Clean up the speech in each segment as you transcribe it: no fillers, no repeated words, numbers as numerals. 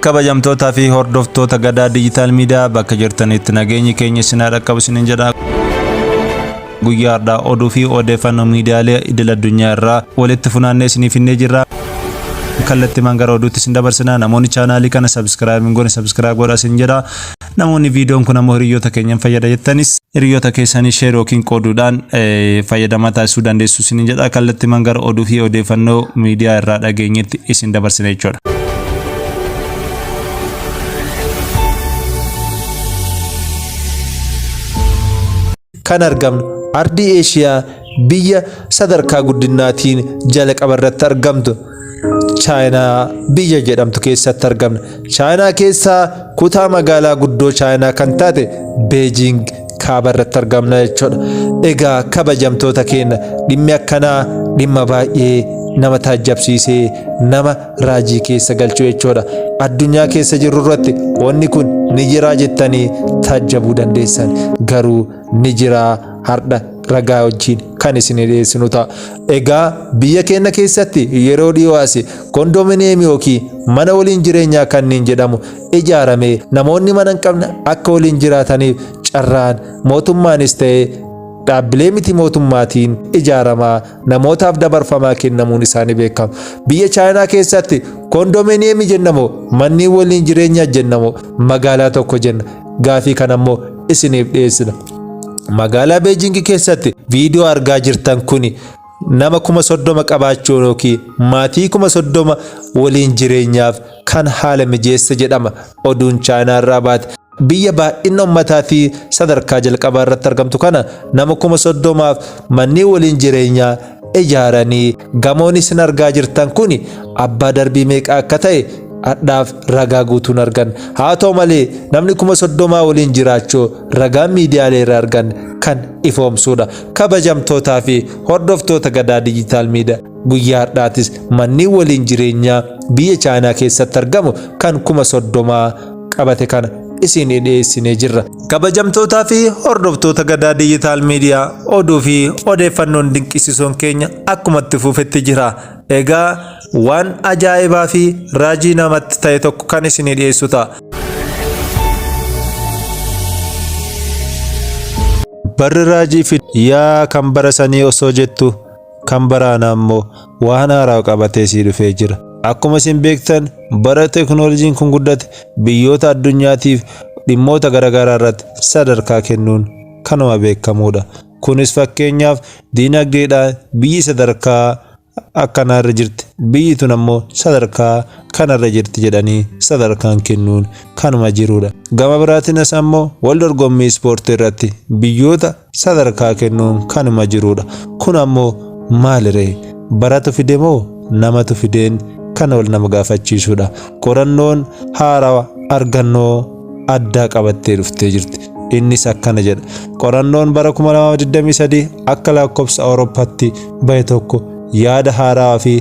Kabajamtootaa fi hordoftoota Gadaa Digital Media bakka jirtanitti nageenyi keenya isin haa dhaqqabu isiniin jedha. Guyyaa har'aa oduu fi odeeffannoo miidiyaalee idil addunyaa irraa walitti funaannee isiniif finnee jirra. Kallattimaan gara oduutti isin dabarsina. Namoonni chaanaalii kana subscribe hin goone subscribe godhaa isin jedha. Namoonni viidiyoon kun ammoo hiriyoota keenyan fayyada jettanis hiriyoota keessanii share yookiin qooduudhaan fayyadamaa taasisuu dandeessu isiniin jedha. Kallattimaan gara oduu fi odeeffannoo miidiyaa irraa dhageenyetti isin dabarsina jechuudha. Kan argamnu ardii Eeshiyaa biyya sadarkaa guddinnaatiin jalqaba irratti argamtu Chaayinaa biyya jedhamtu keessatti argamna. Chaayinaa keessaa kutaa magaalaa guddoo Chaayinaa kan taate Beejiing kaaba irratti argamna jechuudha. Egaa kabajamtoota keenya, dhimmi akkanaa dhimma baay'ee nama taajjabsiisee nama raajii keessa galchuu jechuudha. Addunyaa keessa jirru irratti wanni kun ni jiraa jettanii taajjabuu dandeessan. Garuu ni jiraa, hardha ragaa wajjin kan isin dhiyeessinu ta'a. Egaa biyya keenya keessatti yeroo dhiyoo asi kondominiyeemii yookiin mana waliin jireenyaa kanneen jedhamu ijaaramee namoonni mana hin qabne akka waliin jiraataniif carraan mootummaanis ta'ee dhaabbilee miti mootummaatiin ijaaramaa namootaaf dabarfamaa kennamuun isaanii beekama. Biyya Chaayinaa keessatti kondominiyeemii jennamoo, manneen waliin jireenyaa jennamoo, magaalaa tokko jenna? Gaafii kana immoo isiniif dhiyeessina. Magaalaa Beejingi keessatti viidiyoo argaa jirtan kuni nama 30,000 qabaachuun yookiin maatii 30,000 waliin jireenyaaf kan haala mijeesse jedhama oduun Chaayinaa irraa baate. Biyya baay'ina ummataatii sadarkaa jalqabaa irratti argamtu kana nama 30,000f manneen waliin jireenyaa ijaaranii, gamoon isin argaa jirtan kuni abbaa darbii meeqa akka ta'e hadhaaf ragaa guutuun argan. Haa ta'u malee namni 30,000 waliin jiraachuu ragaan miidiyaalee irraa argan kan ifoomsuudha. Kabajamtootaa fi hordoftoota Gadaa Digital Media, guyyaa har'aatis manneen waliin jireenyaa biyya Chaayinaa keessatti argamu kan 30,000 qabate kana isin dhiyeessinee jirra. Kabajamtootaa fi hordoftoota Gadaa Digital Media, oduu fi odeeffannoon dinqisiisoon keenya akkuma itti fufetti jira. Egaa waan ajaa'ibaa fi raajii namatti ta'e tokko kan isinii dhiyeessu ta'a. Barri raajii fi yaa kan bara sanii osoo jettu kan baraanaa immoo waan haaraa qabatee sii dhufee jira. Akkuma isin beektan, bara teeknooloojiin kun guddate biyyoota addunyaatiif dhimmoota garaagaraa irratti sadarkaa kennuun kanuma beekamuudha. Kunis fakkeenyaaf diinagdeedhaan biyyi sadarkaa akkanaa irra jirti, biyyi tun ammoo sadarkaa kanarra jirti jedhanii sadarkaan kennuun kanuma jiruudha. Gama biraatiinis ammoo wal dorgommii ispoortii irratti biyyoota sadarkaa kennuun kanuma jiruudha. Kun ammoo maaliree? Baratu fide moo namatu fideen kan wal nama gaafachiisuudha. Qorannoon haarawa argannoo addaa qabattee dhuftee jirti. Innis akkana jedha. Qorannoon bara 2023 akka lakkoofsa Awurooppaatti bahe tokko yaada haarawaa fi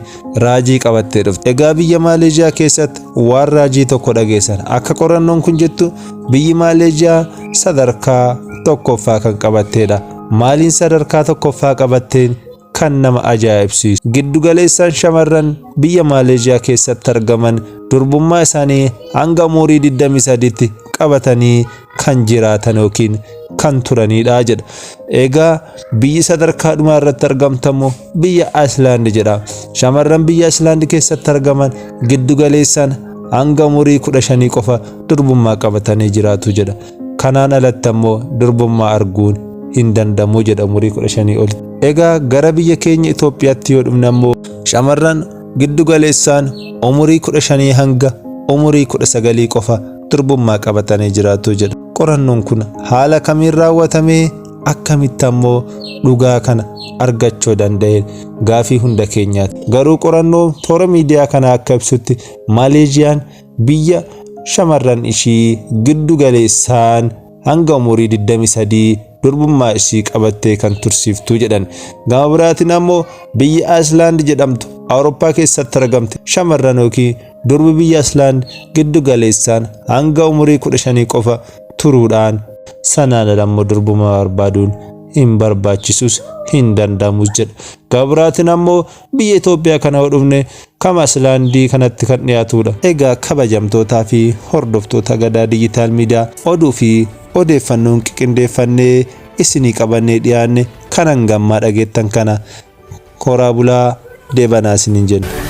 raajii qabattee dhufte. Egaa biyya Maaleeshiyaa keessatti waan raajii tokko dhageessan. Akka qorannoon kun jettu biyyi Maaleeshiyaa sadarkaa tokkoffaa kan qabatteedha. Maaliin sadarkaa tokkoffaa qabatteen kan nama ajaa'ibsiisu? Giddu galeessaan shamarran biyya Maaleeshiyaa keessatti argaman durbummaa isaanii hanga umurii 23tti qabatanii kan jiraatan yookiin kan turanidha jedha. Egaa biyyi sadarkaa dhumaa irratti argamtu biyya Ayislaand jedha. Shamarran biyya Ayislaand keessatti argaman giddu galeessaan hanga umurii 15 qofa durbummaa qabatanii jiraatu jedha. Kanaan alatti ammoo durbummaa arguun hin danda'amu jedha umurii 15 oli. Egaa gara biyya keenya Itoophiyaatti yoo dhufne ammoo shamarran giddu galeessaan umurii 15 hanga umurii 19 qofa durbummaa qabatanii jiraatu jedha. Qorannoon kun haala kamiin raawwatamee, akkamitti ammoo dhugaa kana argachuu danda'een gaafii hunda keenyaati. Garuu qorannoo toora miidiyaa kanaa akka ibsutti Maaleeziyaan biyya shamarran ishii giddu galeessaan hanga umurii 23 durbummaa ishii qabattee kan tursiiftu jedhan. Gama biraatiin ammoo biyyi Ayislaand jedhamtu Awurooppaa keessatti argamte, shamarran yookiin durbi biyya Ayislaand giddu galeessaan hanga umurii 15 qofa turuudhaan sanaan ala immoo durbummaa barbaaduun Hin barbaachisus, hin danda'amus jedha. Gama biraatiin ammoo biyya Itoophiyaa kana yoo dhufne kama Ayislaandii kanatti kan dhiyaatudha. Egaa kabajamtootaa fi hordoftoota Gadaa Digital Media, oduu fi odeeffannoon qiqindeeffannee isinii qabannee dhiyaanne kan hangammaa dhageettan kana. Horaa bulaa, deebanaa isiniin jenna.